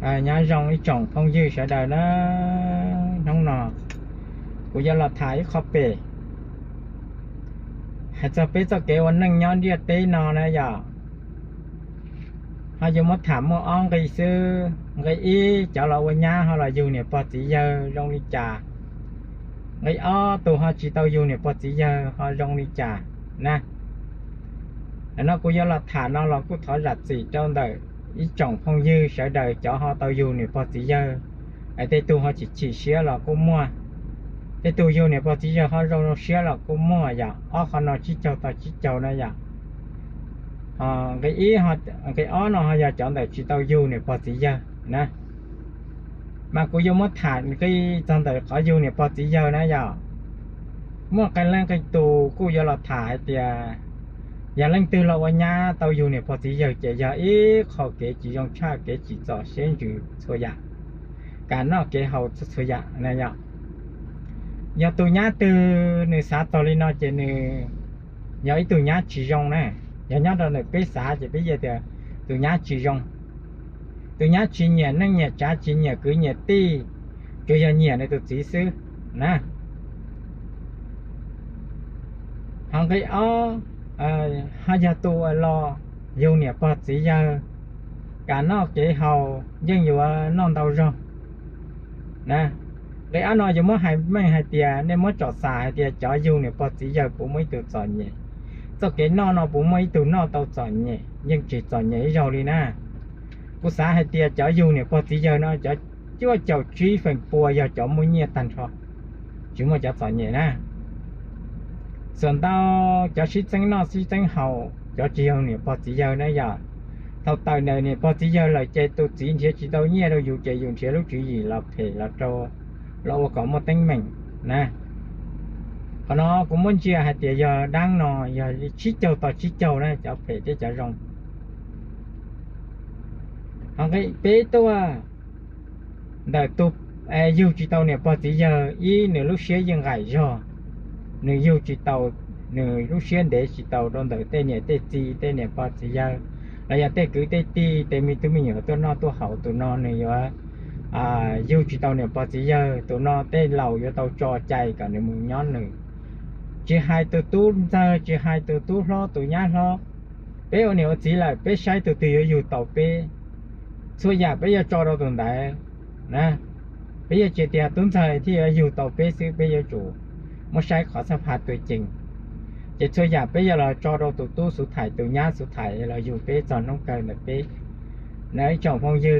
Nyob zoo ib tsoom phooj ywg sawv daws na, hnub no kuv yuav los tham ib qho pem hais txog peb txoj kev ua neej nyob ntiaj teb no na yom. Ho yuav muab tham muaj ob nqi xwb. Nqi ib, cov los ua nyab ho los yug niam pog txiv yawg zoo li cas? Nqi ob, tus ho tsis tau yug niam pog txiv yawg ho zoo li cas na? Nim no kuv yuav los tham no los kuj thov zam txim rau ntawm ib tsoom phooj ywg sawv daws cov ho tau yug niam pog txiv yawg, es tej tug ho chim chim siab los kuj muaj, tej tug yug niam pog txiv yawg ho zoo zoo siab los kuj muaj yom. Ob qho no tsib caug tau tsib caug na yom. Nqi ib, nqi ob no ho yog cov ntawm tsis tau yug niam pog txiv yawg na. Mas kuv yuav muab tham nqi txog ntawm qhov yug niam pog txiv yawg na yom. Muaj qee leej qee tus kuj yuav los tham hais tias yog leej twg los ua nyab tau yug niam pog txiv yawg ces yog ib qho kev tsis zoo tshaj, kev tsim txom siab ntsws txhua yam, kev noj kev haus txhua txhua yam na yom. Yog tus nyab twg nws xav txog li no ces nws yog ib tug nyab tsis zoo na. Yog nyob rau ntawm peb xav ces peb yeej tias tus nyab tsis zoo, tus nyab tsis nyiam neej nyiam tsav, tsis nyiam kwv nyiam tij, tsuas yog nyiam nws tus txiv xwb na. Ho nqi ob, ho yog tus los yug niam pog txiv yawg, kev noj kev haus yeej yuav noj ntau zog na. Nqi ob no yuav muab hais meej hais tias nej muab tsom xam hais tias cov yug niam pog txiv yawg puas muaj ib tug txom nyem, txoj kev noj no puas muaj ib tug noj tau txom nyem, yeej tsis txom nyem ib zaug li na. Kuv xav hais tias cov yug niam pog txiv yawg no cov cuaj caum tsib feem pua yog cov muaj nyiaj tag nrho, tsis muaj cov txom nyem na. Xam ntau cov sib txeeb noj sib txeeb haus, cov tsis yog niam pog txiv yawg na yom. Thaum tawm ntawm niam pog txiv yawg lawm ces tus txiv nrhiav tsis tau nyiaj rau yus ces yus nrhiav lub tswv yim los phem los rau, los ua kom muaj teeb meem na. Qhov no kuv muab ntsia hais tias yog dab no yog tsib caug tau tsib caug na, cov phem thiab cov zoo. Ho nqi peb tuaj, ntawm tus yug tsis tau niam pog txiv yawg, ib, nws lub siab yeej nqaim zog, nws yug tsis tau, nws lub siab ntev tsis tau rau ntawm tej niam tej txiv, tej niam pog txiv yawg, los yog tej kwv tej tij, tej me tub me nyuam tuaj noj tuaj haus. Tus no nws yuav yug tsis tau niam pog txiv yawg, tus no tej laus yuav tau tso cai kom nws mus nyob nws. Tsis hais tus tub ntxawg, tsis hais tus tub hlob, tus nyab hlob, peb ua niam ua txiv lawm peb saib tus twg yuav yug tau peb, txhua yam peb yuav tso rau tus ntawd na. Peb yuav tsis tias tub ntxawg thiaj yuav yug tau peb xwb, peb yuav tsum muab saib qhov xab pha tuaj ceev. Ces txhua yam peb yuav los tso rau tus tub xuv thaiv, tus nyab xuv thaiv los yug peb txog hnub kawg ntawm peb na ib tsoom phooj ywg.